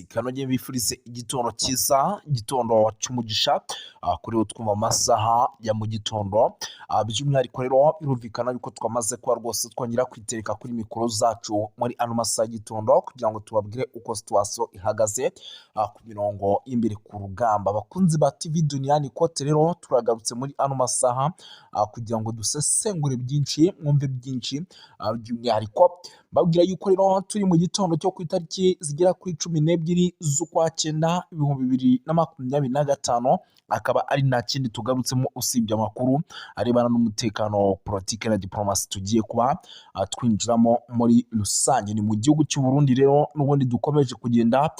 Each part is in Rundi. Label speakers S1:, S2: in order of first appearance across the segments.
S1: Kanogeye bifurize igitondo cyiza, igitondo cy'umugisha kuri wo twumva amasaha ya mu gitondo. By'umwihariko rero birumvikana yuko twamaze kuba rwose twongera kwitereka kuri mikoro zacu muri ano masaha y'igitondo kugira ngo tubabwire uko situation ihagaze ku mirongo y'imbere ku rugamba. Abakunzi ba TV Duniani Kote rero turagarutse muri ano masaha kugira ngo dusesengure byinshi, mwumve byinshi. By'umwihariko mbabwira yuko rero turi mu gitondo cyo ku itariki zigera kuri 12 z'ukwa cyenda 2025, akaba ari nta kindi tugarutsemo usibye amakuru arebana n'umutekano, politiki na diplomasi tugiye kuba twinjiramo muri rusange. Ni mu gihugu cy'u Burundi rero n'ubundi dukomeje kugenda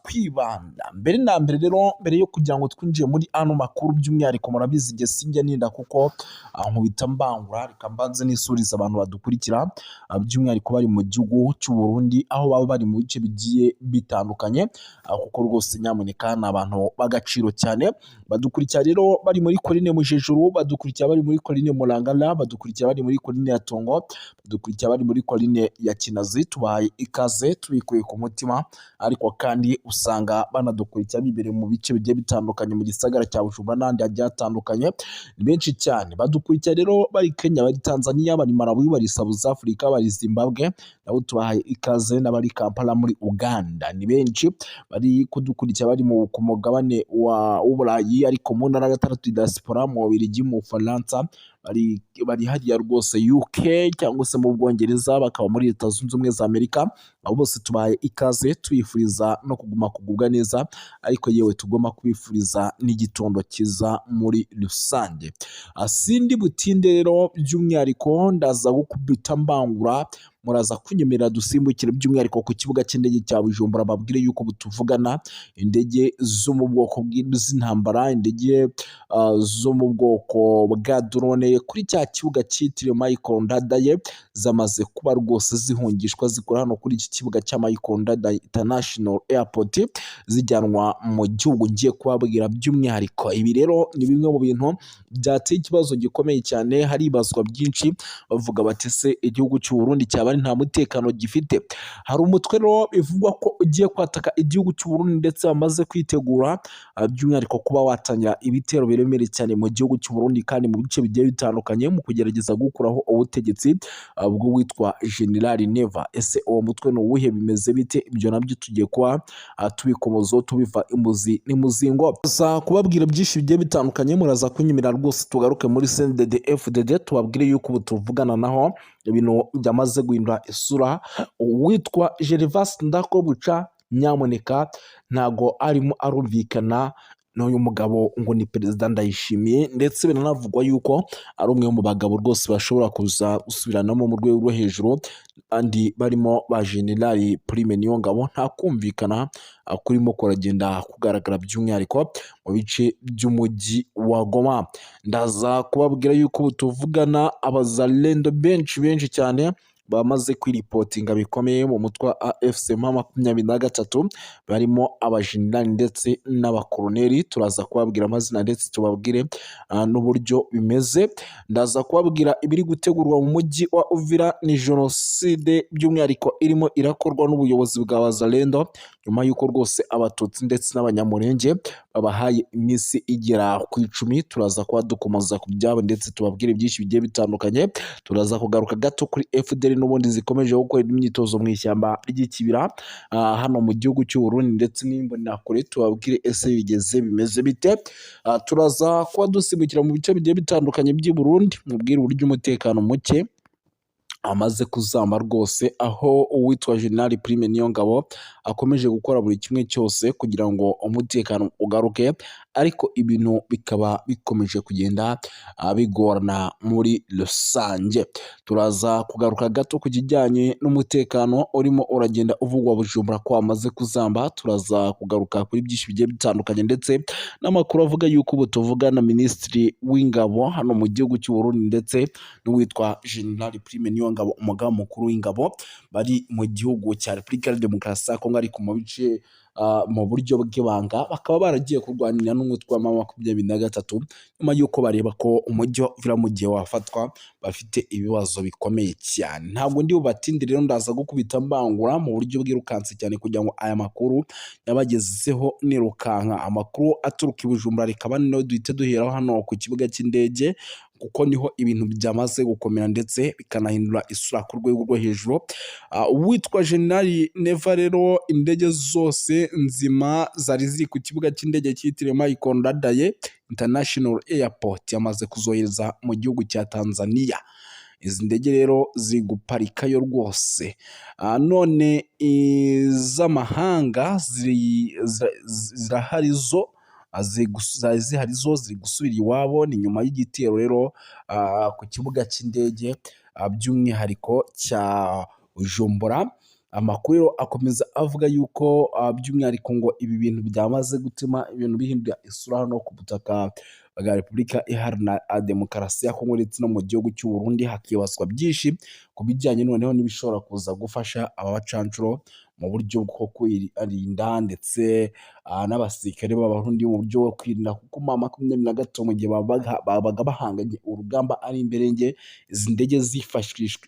S1: twibanda. Mbere na mbere rero, mbere yo kugira ngo twinjire muri ano makuru, by'umwihariko murabizi njye sinjya ninda kuko nkubita mbangura. Reka mbanze nisurize abantu badukurikira, by'umwihariko bari mu gihugu cy'u Burundi, aho baba bari mu bice bigiye bitandukanye, kuko rwose nyamuneka ni abantu b'agaciro cyane. Badukurikira rero bari muri Korine Mujejuru, badukurikira bari muri Korine Murangana, badukurikira bari muri Korine ya Tongo, badukurikira bari muri Korine ya Kinazi. Tubahaye ikaze tubikuye ku mutima. Ariko kandi usanga banadukurikira bibereye mu bice bigiye bitandukanye mu gisagara cya Bujumbura n'ahandi hagiye hatandukanye. Ni benshi cyane badukurikira rero bari Kenya, bari Tanzania, bari Malawi, bari South Africa, bari Zimbabwe, nabo tubahaye ikaze, n'abari Kampala muri Uganda. Ni benshi bari kudukurikira bari ku mugabane w'Uburayi, ariko mu ntara ya gatandatu diaspora, mu Bubiligi, mu Bufaransa, bari hariya rwose UK cyangwa se mu Bwongereza, bakaba muri Leta Zunze Ubumwe za Amerika. Abo bose tubahaye ikaze, tubifuriza no kuguma kugubwa neza, ariko yewe tugomba kubifuriza n'igitondo cyiza muri rusange. Sindi butinde rero, by'umwihariko ndaza gukubita mbangura, muraza kunyemerera dusimbukire by'umwihariko ku kibuga cy'indege cya Bujumbura, babwire yuko tuvugana indege zo mu bwoko bw'iz'intambara, indege zo mu bwoko bwa drone kuri cya kibuga cyitiriwe Michael Ndadaye zamaze kuba rwose zihungishwa, zikora hano kuri iki kibuga cya Michael Ndadaye International Airport, zijyanwa mu gihugu ngiye kubabwira by'umwihariko. Ibi rero ni bimwe mu bintu byateye ikibazo gikomeye cyane, haribazwa byinshi, bavuga bati: "Se igihugu cy'u Burundi cyaba ari nta mutekano gifite?" Hari umutwe rero bivugwa ko ugiye kwataka igihugu cy'u Burundi, ndetse bamaze kwitegura by'umwihariko kuba watangira ibitero biremereye cyane mu gihugu cy'u Burundi kandi mu bice bigiye bitandukanye, mu kugerageza gukuraho ubutegetsi bw'uwitwa General Neva. Ese uwo mutwe ni uwuhe? Bimeze bite? Ibyo nabyo tugiye kuba tubikomozaho, tubiva imuzi n'imuzingo. Za kubabwira byinshi bigiye bitandukanye, muraza kunyemerera rwose tugaruke muri CNDD FDD, tubabwire yuko ubu tuvugana naho ibintu byamaze guhindura isura. Uwitwa Gervas Ndakobuca nyamuneka ntago arimo arumvikana n'uyu mugabo ngo ni Perezida Ndayishimiye, ndetse biranavugwa yuko ari umwe mu bagabo rwose bashobora kuza gusubiranamo mu rwego rwo hejuru, andi barimo ba General Prime Niyongabo. Nta kumvikana kurimo kuragenda kugaragara by'umwihariko mu bice by'umujyi wa Goma. Ndaza kubabwira yuko ubu tuvugana abazalendo benshi benshi cyane bamaze kwiripotinga bikomeye mu mutwe wa AFC M23, barimo abajenerali ndetse n'abakoloneli. Turaza kubabwira amazina ndetse tubabwire n'uburyo bimeze. Ndaza kubabwira ibiri gutegurwa mu mujyi wa Uvira, ni jenoside by'umwihariko irimo irakorwa n'ubuyobozi bwa Wazalendo, nyuma y'uko rwose Abatutsi ndetse n'Abanyamurenge babahaye iminsi igera ku 10. Turaza kuba dukomoza ku byabo ndetse tubabwire byinshi bigiye bitandukanye. Turaza kugaruka gato kuri FDLR n'ubundi zikomeje gukorera imyitozo mu ishyamba ry'ikibira hano mu gihugu cy'u Burundi, ndetse n'Imbonerakure, tubabwire ese bigeze bimeze bite. Turaza kuba dusimbukira mu bice bigiye bitandukanye by'i Burundi, mubwire uburyo umutekano muke amaze kuzamba rwose, aho uwitwa General Prime Niyongabo akomeje gukora buri kimwe cyose kugira ngo umutekano ugaruke, ariko ibintu bikaba bikomeje kugenda bigorana muri rusange. Turaza kugaruka gato ku kijyanye n'umutekano urimo uragenda uvugwa Bujumbura ko wamaze kuzamba. Turaza kugaruka kuri byinshi bigiye bitandukanye, ndetse n'amakuru avuga yuko ubu tuvugana Minisitiri w'Ingabo hano mu gihugu cy'u Burundi ndetse n'uwitwa General Prime Niyongabo, umugaba mukuru w'ingabo, bari mu gihugu cya Repubulika ya Demokarasi ya Kongo, ariko mu bice mu buryo bw'ibanga, bakaba baragiye kurwanira n'umutwe wa M23 nyuma y'uko bareba ko umujyi wa Uvira mu gihe wafatwa bafite ibibazo bikomeye cyane. Ntabwo ndi bubatinde rero, ndaza gukubita mbangura mu buryo bwirukanse cyane kugira ngo aya makuru yabagezeho nirukanka. Amakuru aturuka i Bujumbura rikaba niyo duhita duheraho hano ku kibuga cy'indege, kuko niho ibintu byamaze gukomera ndetse bikanahindura isura ku rwego rwo hejuru. Uwitwa General Neva rero, indege zose nzima zari ziri ku kibuga cy'indege cyitiriwe Melchior Ndadaye International Airport yamaze kuzohereza mu gihugu cya Tanzania. Izi ndege rero ziri guparikayo rwose. None iz'amahanga zirahari zo zari zihari zo ziri gusubira iwabo. Ni nyuma y'igitero rero ku kibuga cy'indege by'umwihariko cya Bujumbura. Amakuru rero akomeza avuga yuko by'umwihariko ngo ibi bintu byamaze gutuma ibintu bihindura isura hano ku butaka bwa Repubulika Iharanira Demokarasi ya Kongo ndetse no mu gihugu cy'u Burundi, hakibazwa byinshi ku bijyanye noneho n'ibishobora kuza gufasha aba bacancuro mu buryo bwo kwirinda, ndetse n'abasirikare b'Abarundi mu buryo bwo kwirinda, kuko M23 mu gihe babaga bahanganye urugamba ari imberenge, izi ndege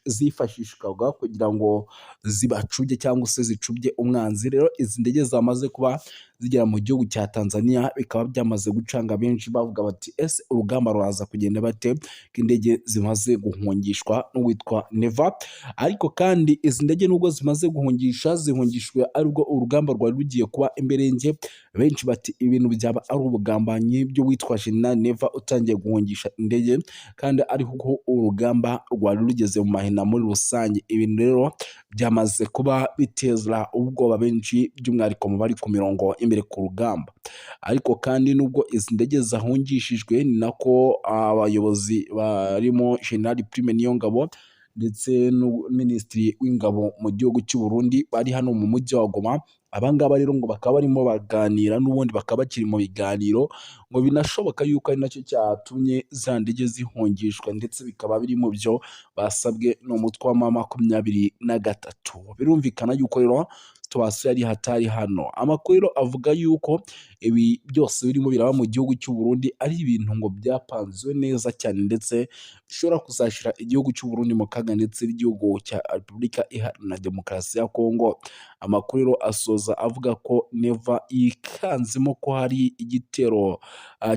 S1: zifashishwaga kugira ngo zibacubye cyangwa se zicubye umwanzi. Rero izi ndege zamaze kuba zigera mu gihugu cya Tanzania, bikaba byamaze gucanga benshi, bavuga bati: "Ese urugamba ruraza kugenda bate ko indege zimaze guhungishwa n'uwitwa Neva?" Ariko kandi izi ndege nubwo zimaze guhungisha, zihungishijwe aribwo urugamba rwari rugiye kuba imberenge. Benshi bati ibintu byaba ari ubugambanyi by'uwitwa General Neva utangiye guhungisha indege kandi ariho urugamba rwari rugeze mu mahina muri rusange. Ibintu rero byamaze kuba biteza ubwoba benshi, by'umwihariko mu bari ku mirongo imbere ku rugamba. Ariko kandi nubwo izi ndege zahungishijwe, ni nako abayobozi barimo General Prime Niyongabo ndetse Minisitiri w'Ingabo mu gihugu cy'u Burundi bari hano mu mujyi wa Goma. Aba ngaba rero ngo bakaba barimo baganira, n'ubundi bakaba bakiri mu biganiro, ngo binashoboka yuko ari nacyo cyatumye za ndege zihungishwa, ndetse bikaba biri mu byo basabwe n'umutwe wa M23. Birumvikana yuko rero situation yari hatari hano. Amakuru rero avuga yuko ibi byose birimo biraba mu gihugu cy'u Burundi ari ibintu ngo byapanzwe neza cyane, ndetse bishobora kuzashyira igihugu cy'u Burundi mu kaga ndetse n'igihugu cya Repubulika Iharanira Demokarasi ya Kongo. Amakuru rero asoza avuga ko Neva yikanzemo ko hari igitero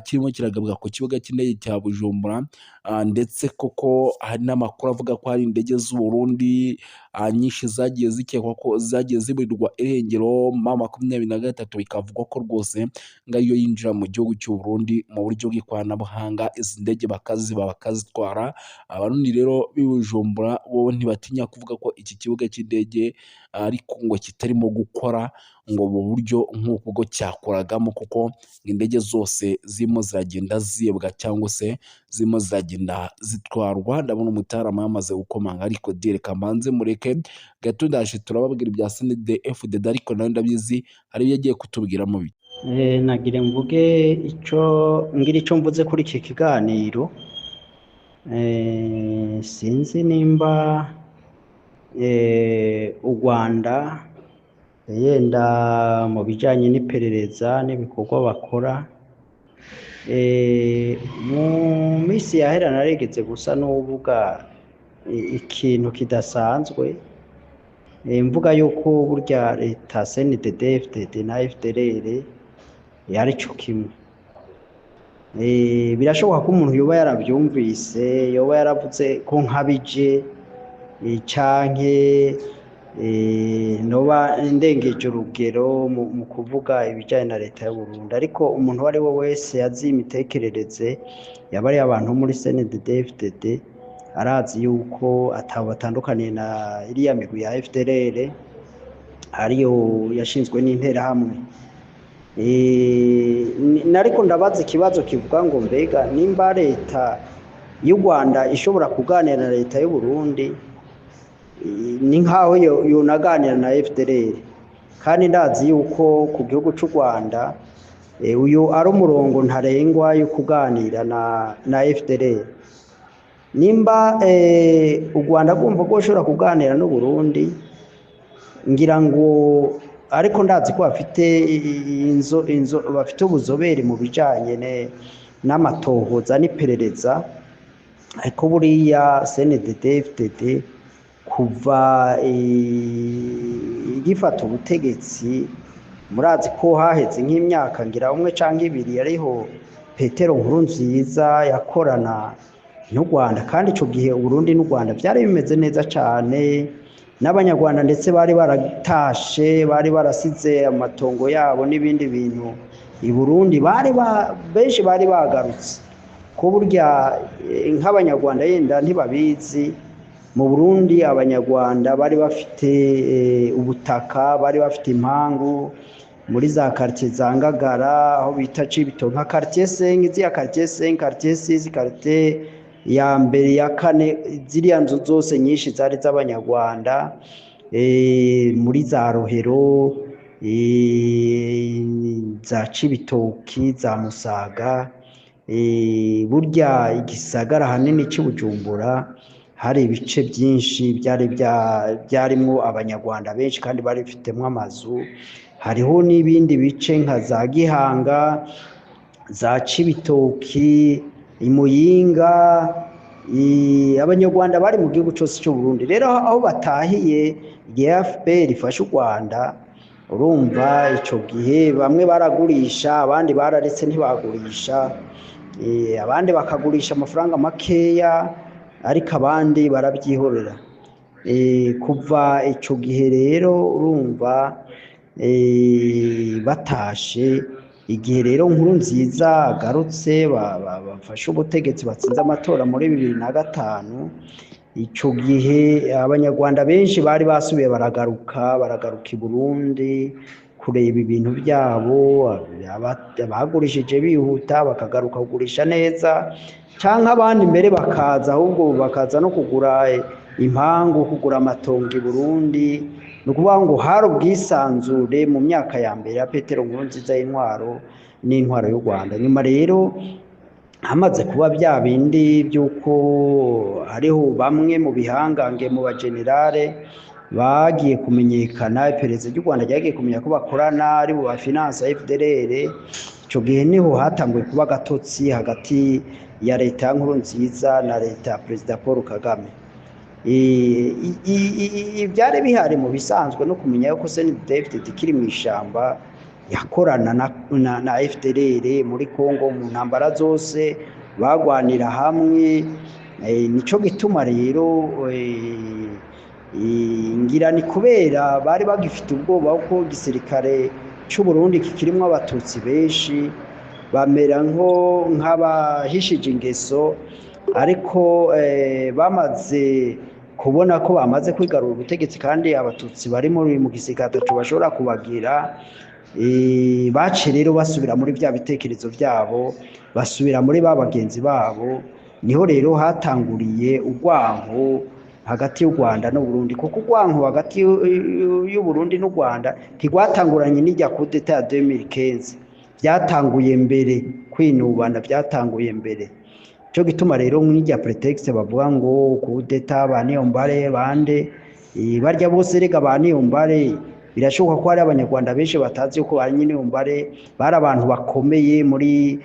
S1: kirimo kiragabwa ku kibuga cy'indege cya Bujumbura, ndetse koko hari n'amakuru avuga ko hari indege z'u Burundi nyinshi zagiye zikekwa ko zagiye ziburirwa irengero M23, bikavugwa ko rwose ngo ariyo yinjira mu gihugu cy'u Burundi mu buryo bw'ikoranabuhanga, izi ndege bakaziba bakazitwara. Abarundi rero b'i Bujumbura bo ntibatinya kuvuga ko iki kibuga cy'indege ariko ngo kitarimo gukora ngo mu buryo nk'ubwo cyakoragamo, kuko indege zose zirimo ziragenda zibwa cyangwa se zirimo ziragenda zitwarwa. Ndabona umutarama yamaze gukomanga, ariko reka mbanze mureke gato, ndaje turababwira ibya CNDD-FDD, ariko nawe ndabizi hari ibyo agiye kutubwiramo bike.
S2: Nagire mvuge ico ngira ico mvuze kuri iki kiganiro. Sinzi nimba u Rwanda yenda mu bijanye n'iperereza n'ibikorwa bakora, mu minsi yahera narigeze gusa n'uwuvuga ikintu kidasanzwe, mvuga yuko burya leta CNDD FDD na FDLR ari co kimwe. Birashoboka ko umuntu yoba yaravyumvise, yoba yaravuze ko nkabije, canke noba ndengeje urugero mu kuvuga ibijanye na leta y'Uburundi, ariko umuntu uwo ari we wese azi imitekerereze yaba ari abantu muri CNDD FDD arazi yuko atabo batandukaniye na iriya migwi ya FDLR ariyo yashinzwe n'Interahamwe. Nariko ndabaza ikibazo kivuga ngo mbega nimba leta y'u Rwanda ishobora kuganira na leta y'u Burundi, ni nkaho yonaganira na FDLR, kandi ndazi yuko ku gihugu c'u Rwanda uyu ari umurongo ntarengwa yo kuganira na FDLR. Nimba u Rwanda rwumva ko rushobora kuganira n'u Burundi, ngira ngo Ariko ndazi ko bafite inzo bafite ubuzobere mu bijanye n'amatohoza n'iperereza. Ariko buriya CNDD FDD kuva igifata ubutegetsi, murazi ko haheze nk'imyaka ngira umwe canke ibiri yariho Petero Nkurunziza yakorana n'u Rwanda, kandi ico gihe Uburundi n'u Rwanda vyari bimeze neza cane, n'Abanyarwanda ndetse bari baratashe, bari barasize amatongo yabo n'ibindi bintu i Burundi, bari benshi bari bagarutse. Ko burya nk'Abanyarwanda yenda ntibabizi, mu Burundi Abanyarwanda bari bafite ubutaka, bari bafite impangu muri za quartier za Ngagara, aho bita Cibitoke, nka quartier 5, ziriya quartier 5, quartier 6, quartier ya mbere, ya kane, ziriya nzu zose nyinshi zari z'Abanyarwanda, muri za Rohero, za Cibitoki, za Musaga. Burya igisagara hanini c'i Bujumbura hari ibice byinshi byari byarimwo Abanyarwanda benshi kandi bari bifitemo amazu. Hariho n'ibindi bice nka za Gihanga, za Cibitoki, Imuyinga, Abanyarwanda bari mu gihugu cyose cy'u Burundi. Rero aho batahiye igihe FPR ifashe u Rwanda, urumva ico gihe bamwe baragurisha, abandi bararetse ntibagurisha, abandi bakagurisha amafaranga makeya, ariko abandi barabyihorera. Kuva ico gihe rero urumva batashe, igihe rero Nkurunziza agarutse, bafashe ubutegetsi, batsinze amatora muri 2005, ico gihe Abanyarwanda benshi bari basubiye baragaruka i Burundi kureba ibintu byabo. Abagurishije bihuta bakagaruka kugurisha neza, canke abandi mbere bakaza ahubwo bakaza no kugura impangu, kugura amatongo i Burundi. Ni ukuvuga ngo hari ubwisanzure mu myaka ya mbere ya Petero Nkurunziza y'intwaro n'intwaro y'u Rwanda. Nyuma rero hamaze kuba bya bindi by'uko hariho bamwe mu bihangange, mu bagenerale bagiye kumenyekana, iperereza ry'u Rwanda ryagiye kumenya ko bakorana, ari bo ba finance FDLR. Ico gihe niho hatanguye kuba agatotsi hagati ya leta ya Nkurunziza na leta ya Perezida Paul Kagame. Ibyari bihari mu bisanzwe no kumenya yuko CNDD-FDD ikiri mu ishamba yakorana na FDLR muri Congo mu ntambara zose, bagwanira hamwe. Nico gituma rero ngira ni kubera bari bagifite ubwoba ko igisirikare c'u Burundi kikirimwo Abatutsi benshi, bamera nko nk'abahishije ingeso. Ariko bamaze kubona ko bamaze kwigarura ubutegetsi kandi Abatutsi bari muri mu gisirikare ataco bashobora kubagira, bace rero basubira muri bya bitekerezo byabo, basubira muri ba bagenzi babo. Niho rero hatanguriye urwanko hagati y'u Rwanda n'u Burundi, kuko urwanko hagati y'u Burundi n'u Rwanda ntigwatanguranye n'ijya coup d'état ya 2015, byatanguye mbere, kwinubana byatanguye mbere. Cyo gituma rero nk'ijya prétexte bavuga ngo coup d'état, ba Niyombare bande, barya bose rega ba Niyombare, birashoboka ko hari Abanyarwanda benshi batazi yuko ba Niyombare bari abantu bakomeye muri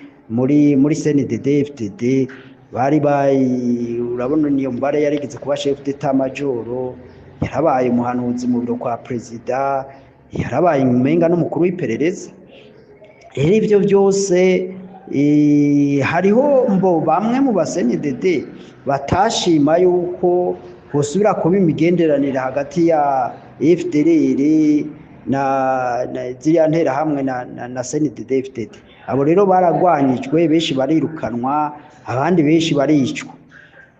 S2: CNDD FDD. Bari bayi, urabona Niyombare yarigeze kuba chef d'état major, yarabaye umuhanuzi mu biro kwa perezida, yarabaye umenga n'umukuru w'iperereza. Rero ivyo byose hariho mbo bamwe mu ba CNDD batashima yuko hosubira kuba imigenderanire hagati ya FDLR na ziriya nterahamwe na CNDD FDD. Abo rero baragwanyijwe, benshi barirukanwa, abandi benshi baricwa.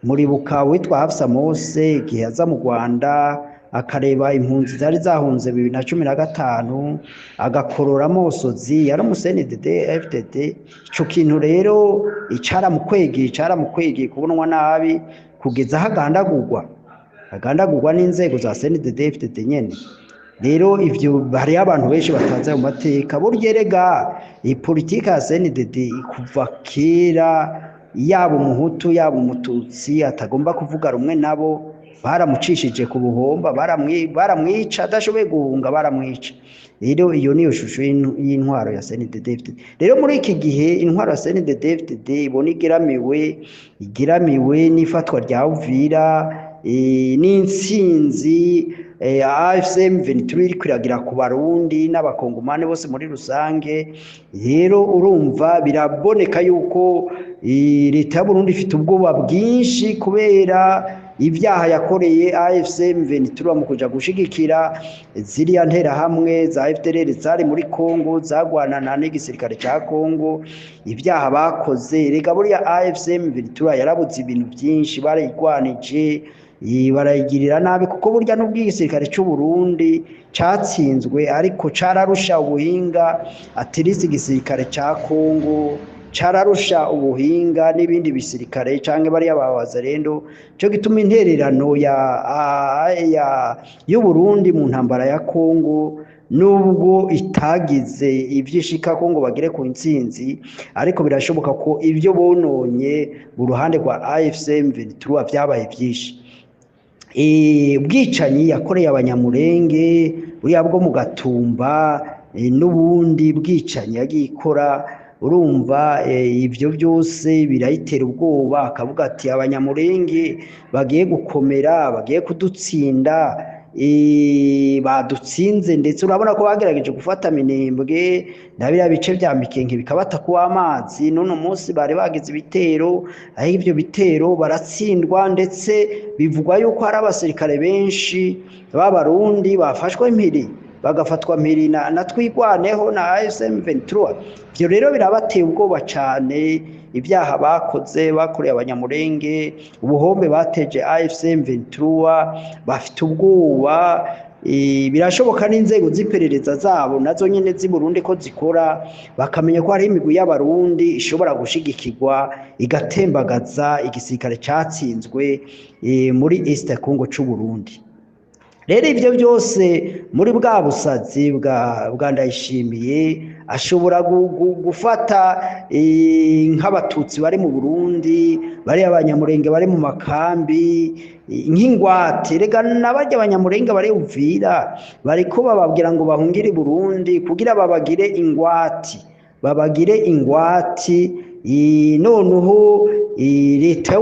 S2: Muribuka witwa Hafsa Mose igihe aza mu Rwanda akareba impunzi zari zahunze 2015, agakorora amosozi, yari umu CNDD FDD. Ico kintu rero icaramukwegeye kubonwa nabi kugeza aho agandagurwa n'inzego za CNDD FDD nyene. Rero ivyo hariho abantu benshi batazi ayo mateka. Burya erega iyi politika ya CNDD kuva kera, yaba Umuhutu yaba Umututsi atagomba kuvuga rumwe nabo, baramucishije ku buhomba, baramwica, adashoboye guhunga baramwica. Rero iyo niyo shusho y'intwaro ya CNDD-FDD. Rero muri iki gihe intwaro ya CNDD-FDD ibona igeramiwe n'ifatwa rya Uvira, n'intsinzi AFC M23 iriko iragira ku Barundi n'Abakongomani bose muri rusange. Rero urumva biraboneka yuko leta y'Uburundi ifite ubwoba bwinshi kubera ibyaha yakoreye AFC M23 mu kuja gushigikira ziriya nterahamwe za FDLR zari muri Kongo, zagwanana n'igisirikare ca Kongo. Ibyaha bakoze, rega buriya AFC M23 yarabuze ibintu byinshi, barayigwanije, barayigirira nabi, kuko burya n'ubwo igisirikare c'u Burundi catsinzwe, ariko cararusha ubuhinga atirisi igisirikare ca Kongo, cararusha ubuhinga n'ibindi bisirikare canke bariya ba Wazalendo. Cyo gituma intererano ya y'u Burundi mu ntambara ya Kongo, nubwo itagize ivyo ishika ko ngo bagere ku ntsinzi, ariko birashoboka ko ibyo bononye mu ruhande rwa AFC M23 vyabaye vyinshi. Ubwicanyi yakoreye Abanyamurenge buriya bwo mu Gatumba, n'ubundi bwicanyi yagiye ikora, urumva ibyo byose birayitera ubwoba, akavuga ati Abanyamurenge bagiye gukomera, bagiye kudutsinda, badutsinze. Ndetse urabona ko bagerageje gufata Minembwe na biriya bice bya Mikenke bikabata kuba amazi. N'uno munsi bari bagize ibitero, aho ibyo bitero baratsindwa, ndetse bivugwa yuko hari abasirikare benshi b'Abarundi bafashwe mpiri, bagafatwa mpiri na Twigwaneho na AFC M23. Ivyo rero birabateye ubwoba cane, ibyaha bakoze, bakoreye Abanyamurenge, ubuhombe bateje AFC M23, bafite ubwoba. Birashoboka n'inzego z'iperereza zabo nazo nyene z'i Burundi ko zikora, bakamenya ko hari imigwi y'Abarundi ishobora gushigikirwa igatembagaza igisirikare catsinzwe muri East Congo c'u Burundi. Rero ivyo byose muri bwa busazi bwa Ndayishimiye, ashobora gufata nk'Abatutsi bari mu Burundi, bari Abanyamurenge bari mu makambi, nk'ingwate. Rega n'abarya Abanyamurenge bari Uvira bariko bababwira ngo bahungire i Burundi kugira babagire ingwati, babagire ingwati. Noneho leta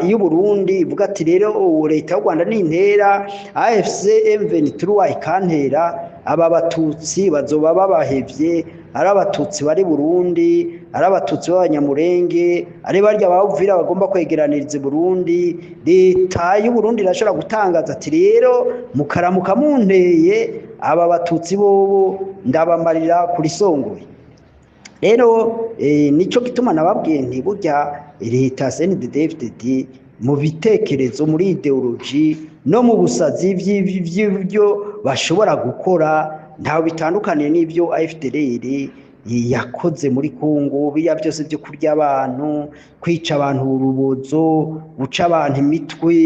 S2: y'u Burundi ivuga ati rero ubu leta y'u Rwanda nintera AFC M23 ikantera, aba Batutsi bazoba babahevye, ari Abatutsi bari Burundi, ari Abatutsi b'Abanyamurenge, ari barya ba Uvira bagomba kwegeraniriza i Burundi. Leta y'u Burundi irashobora gutangaza ati rero mukaramuka munteye, aba Batutsi bobo ndabamarira kuri Songoye. Rero nico gituma nababwiye nti burya leta CNDD-FDD mu bitekerezo, muri idéologie no mu busazi vy'ivyo bashobora gukora, ntawe bitandukaniye n'ivyo FDLR yakoze muri Kongo, biriya byose byo kurya abantu, kwica abantu urubozo, guca abantu imitwe,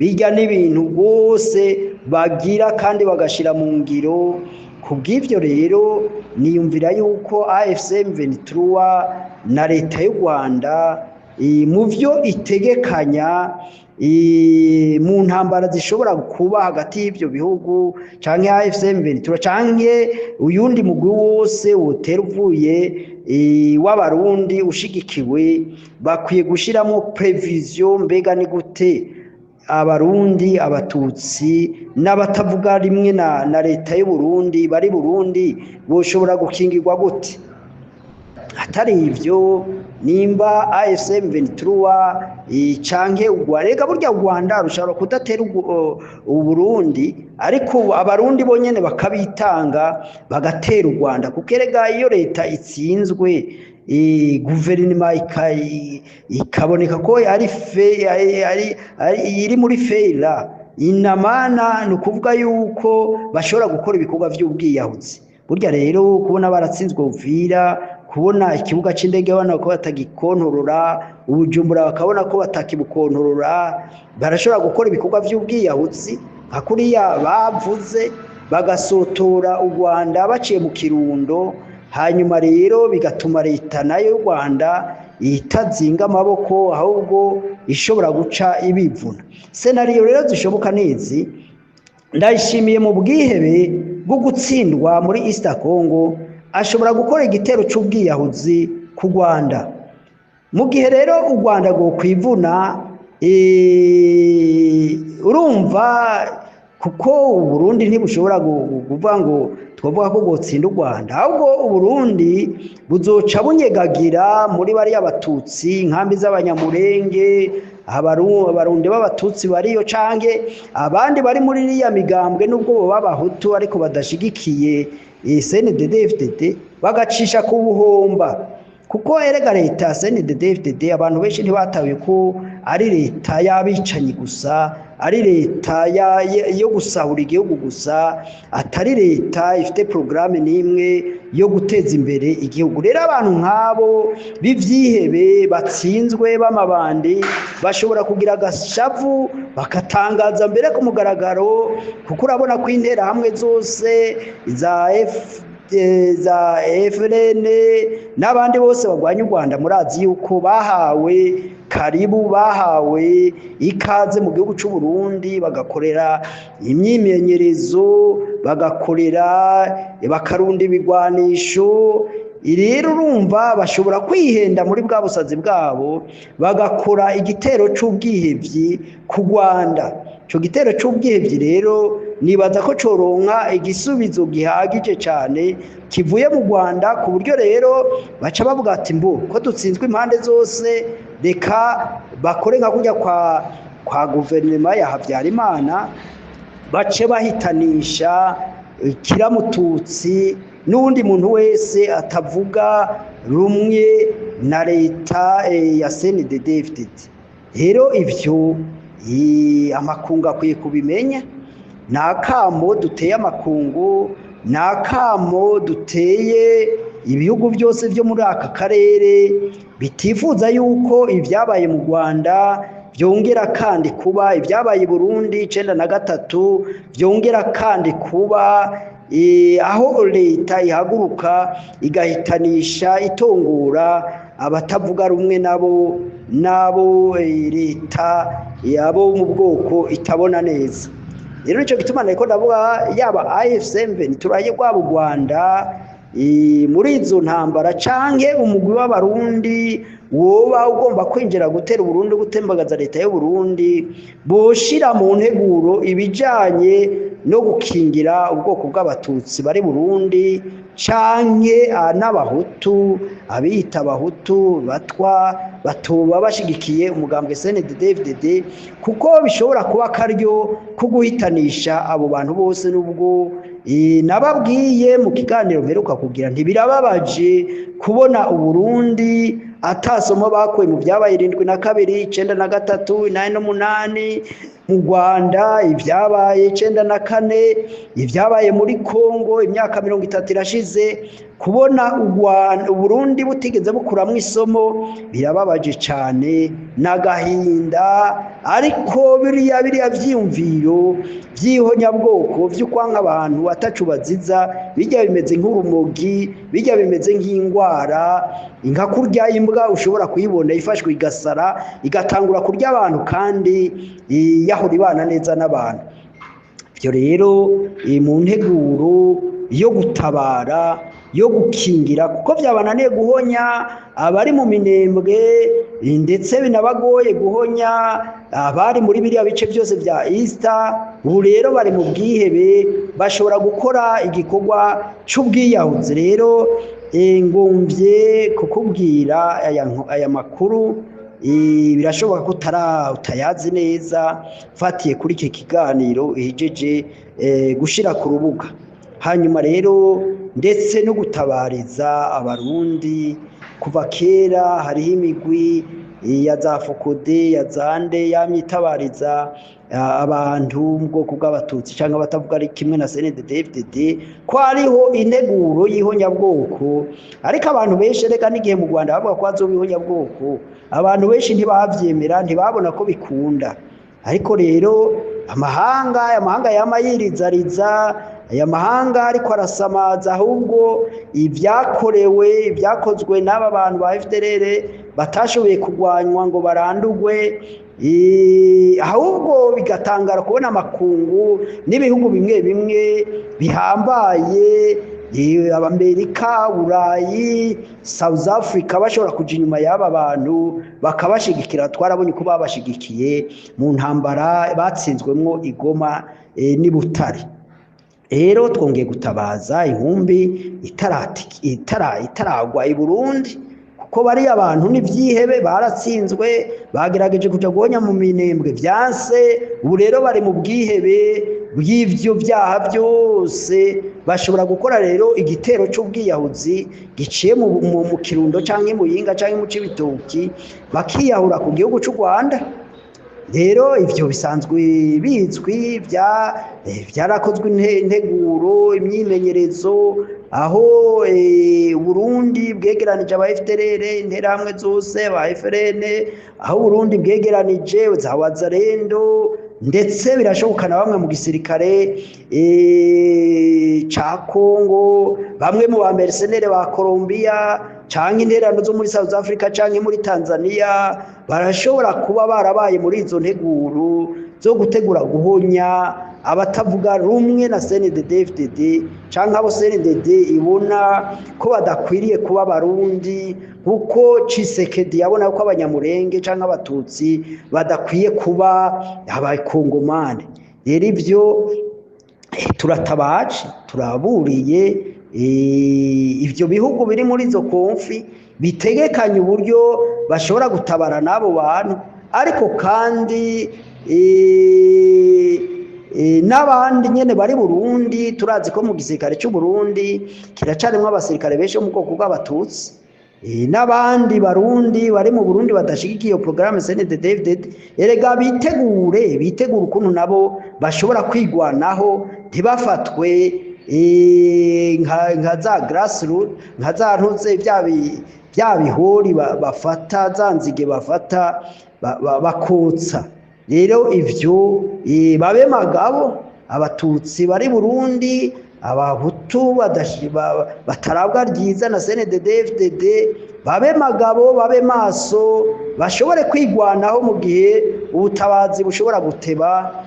S2: bijya n'ibintu rwose bagira kandi bagashira mu ngiro. Kubw'ivyo rero niyumvira yuko AFC M23 na leta y'u Rwanda mu vyo itegekanya mu ntambara zishobora kuba hagati y'ivyo bihugu, canke AFC M23 canke uyundi mugwi wose wotera uvuye w'Abarundi ushigikiwe, bakwiye gushiramo prévision: mbega ni gute Abarundi, Abatutsi n'abatavuga rimwe na leta y'u Burundi bari Burundi boshobora gukingirwa gute? Atari ivyo, nimba AFC M23 canke rega burya u Rwanda rushobora kudatera Uburundi, ariko Abarundi bonyene bakabitanga bagatera u Rwanda, kuko erega iyo leta itsinzwe, guverinoma ikaboneka ko ari fe ari iri muri failure inamana, ni ukuvuga yuko bashobora gukora ibikorwa vy'ubwiyahuzi. Burya rero kubona baratsinzwe Uvira, kubona ikibuga c'indege babona ko batagikontorora, Ubujumbura bakabona ko batakibukontorora, barashobora gukora ibikorwa vy'ubwiyahuzi nka kuriya bavuze, bagasotora u Rwanda baciye mu Kirundo. Hanyuma rero bigatuma leta nayo y'u Rwanda itazinga amaboko, ahubwo ishobora guca ibivuna. Scénario rero zishoboka nizi: Ndayishimiye mu bwihebe bwo gutsindwa muri East Congo, ashobora gukora igitero c'ubwiyahuzi ku Rwanda. Mu gihe rero u Rwanda rwokwivuna, urumva, kuko Uburundi ntibushobora kuvuga ngo twovuga ko bwotsinda u Rwanda, ahubwo Uburundi buzoca bunyegagira muri bariya Batutsi, inkambi z'Abanyamurenge, Abarundi b'Abatutsi bariyo, canke abandi bari muri iriya migambwe, nubwo boba Abahutu ariko badashigikiye CNDD-FDD, bagacisha ku buhomba. Kuko erega leta CNDD-FDD, abantu benshi ntibatahuye ko ari leta y'abicanyi gusa, ari leta yo gusahura igihugu gusa, atari leta ifite porogaramu n'imwe yo guteza imbere igihugu. Rero abantu nk'abo b'ivyihebe batsinzwe, b'amabandi, bashobora kugira agashavu, bakatangaza mbere ku mugaragaro, kuko urabona ko interahamwe zose za F za FRN n'abandi bose barwanya u Rwanda, murazi yuko bahawe karibu, bahawe ikaze mu gihugu c'u Burundi, bagakorera imyimenyerezo, bagakorera, bakarunda ibigwanisho. Rero urumva bashobora kwihenda muri bwa busazi bwabo, bagakora igitero c'ubwihevyi ku Rwanda. Ico gitero c'ubwihevyi rero nibaza ko coronka igisubizo gihagije cane kivuye mu Rwanda, ku buryo rero baca bavuga ati: "Mbu ko dutsinzwe impande zose, reka bakore nka kurya kwa guverinoma ya Habyarimana, bace bahitanisha Kiramututsi n'uwundi muntu wese atavuga rumwe na leta ya CNDD-FDD." Rero ivyo amakungu akwiye kubimenya. Ni akamo duteye amakungu, ni akamo duteye ibihugu byose byo muri aka karere bitifuza yuko ibyabaye mu Rwanda byongera kandi kuba, ibyabaye i Burundi 93 byongera kandi kuba, aho leta ihaguruka igahitanisha, itongora abatavuga rumwe nabo, nabo leta yabo mu bwoko itabona neza. Rero nico gituma nariko ndavuga, yaba AFC M23, rwaba u Rwanda muri izo ntambara, canke umugwi w'Abarundi woba ugomba kwinjira gutera Uburundi, gutembagaza leta y'u Burundi, boshira mu nteguro ibijanye no gukingira ubwoko bw'Abatutsi bari Burundi, canke n'Abahutu, abiyita Abahutu, Batwa, batoba bashigikiye umugambwe CNDD-FDD, kuko bishobora kuba akaryo ko guhitanisha abo bantu bose. Nubwo nababwiye mu kiganiro mperuka kugira, ntibirababaje kubona Uburundi atasomo bakuye mu byabaye 72, 93, 88 mu Rwanda, ibyabaye 94, ibyabaye muri Kongo, imyaka 30 irashize. Kubona Uburundi butigeze bukuramwo isomo birababaje cane n'agahinda. Ariko biriya vyiyumviro vy'ihonyabwoko, vy'ukwanka abantu atacu baziza, bijya bimeze nk'urumogi, bijya bimeze nk'ingwara, nka kurya imbwa ushobora kuyibona ifashwe igasara, igatangura kurya abantu kandi yahora ibana neza n'abantu. Ibyo rero mu nteguro yo gutabara, yo gukingira, kuko byabananiye guhonya abari mu Minembwe, ndetse binabagoye guhonya abari muri biriya bice byose bya Easter. Ubu rero bari mu bwihebe, bashobora gukora igikorwa c'ubwiyahuzi. Rero ngomvye kukubwira aya makuru, birashoboka ko utayazi neza, mfatiye kuri iki kiganiro ihejeje gushira ku rubuga. Hanyuma rero ndetse no gutabariza Abarundi, kuva kera hariho imigwi ya za FOCODE, ya zande, yamye itabariza abantu mu bwoko bw'Abatutsi cyangwa abatavuga ari kimwe na CNDD-FDD, ko hariho integuro y'ihonyabwoko. Ariko abantu benshi, reka n'igihe mu Rwanda bavuga ko hazoba ihonyabwoko, abantu benshi ntibavyemera, ntibabona ko bikunda. Ariko rero amahanga yama yirizariza. Aya mahanga ariko arasamaza, ahubwo ibyakorewe, ibyakozwe n'aba bantu ba FDLR batashoboye kurwanywa ngo barandugwe, ahubwo bigatangara kubona amakungu n'ibihugu bimwe bimwe bihambaye, Amerika, Burayi, South Africa, bashobora kuja inyuma y'aba bantu bakabashigikira. Twarabonye ko babashigikiye mu ntambara batsinzwemwo i Goma n'i Butare. Rero twongeye gutabaza inkumbi itaragwa i Burundi, kuko bariya abantu n'ivyihebe baratsinzwe, bagerageje kuja guhonya mu Minembwe vyanse. Ubu rero bari mu bwihebe bw'ivyo vyaha byose, bashobora gukora rero igitero c'ubwiyahuzi giciye mu Kirundo canke Muyinga canke mu Cibitoki, bakiyahura ku gihugu c'u Rwanda. Rero ivyo bisanzwe bizwi, vyarakozwe integuro, imyimenyerezo, aho Burundi bwegeranije aba FDLR, interahamwe zose, aba FRN, aho Burundi bwegeranije za Wazalendo, ndetse birashoboka na bamwe mu gisirikare ca Congo, bamwe mu ba mercenaires ba Colombia, canke intererano zo muri South Africa canke muri Tanzania, barashobora kuba barabaye muri izo nteguro zo gutegura guhonya abatavuga rumwe na CNDD-FDD, canke abo CNDD ibona ko badakwiriye kuba Abarundi, nkuko Tshisekedi yabona ko Abanyamurenge canke Abatutsi badakwiye kuba Abakongomani. Rero ivyo turatabaje, turaburiye ivyo bihugu biri muri izo conflits bitegekanye uburyo bashobora gutabara n'abo bantu, ariko kandi n'abandi nyene bari Burundi. Turazi ko mu gisirikare c'u Burundi kiracarimwo abasirikare benshi bo mu bwoko bw'Abatutsi, n'abandi Barundi bari mu Burundi badashigikiye iyo programme CNDD-FDD. Erega bitegure, bitegure ukuntu nabo bashobora kwigwanaho, ntibafatwe nka za grassroot, nka za ntuze, bya bihori bafata, za nzige bafata bakotsa. Rero ivyo babe magabo, Abatutsi bari Burundi, Abahutu batarabwa ryiza na CNDD-FDD, babe magabo, babe maso, bashobore kwigwanaho mu gihe ubutabazi bushobora guteba,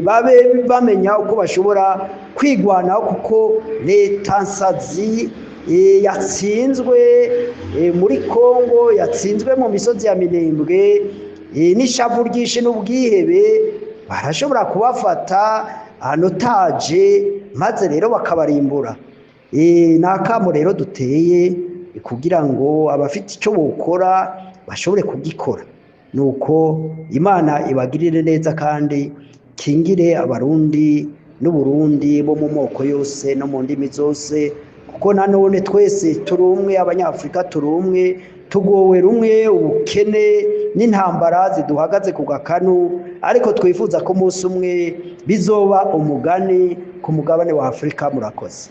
S2: babe bamenya uko bashobora kwigwanaho, kuko leta nsazi yatsinzwe muri Kongo, yatsinzwe mu misozi ya Minembwe, n'ishavu ryinshi n'ubwihebe, barashobora kubafata en otage, maze rero bakabarimbura. Ni akamo rero duteye kugira ngo abafite icyo bokora bashobore kugikora. Nuko Imana ibagirire neza kandi kingire Abarundi n'Uburundi bo mu moko yose no mu ndimi zose, kuko nanone twese turi umwe, Abanyafurika turi umwe, tugowe rumwe, ubukene n'intambara ziduhagaze ku gakanu, ariko twifuza ko umunsi umwe bizoba umugani ku mugabane wa Afurika. Murakoze.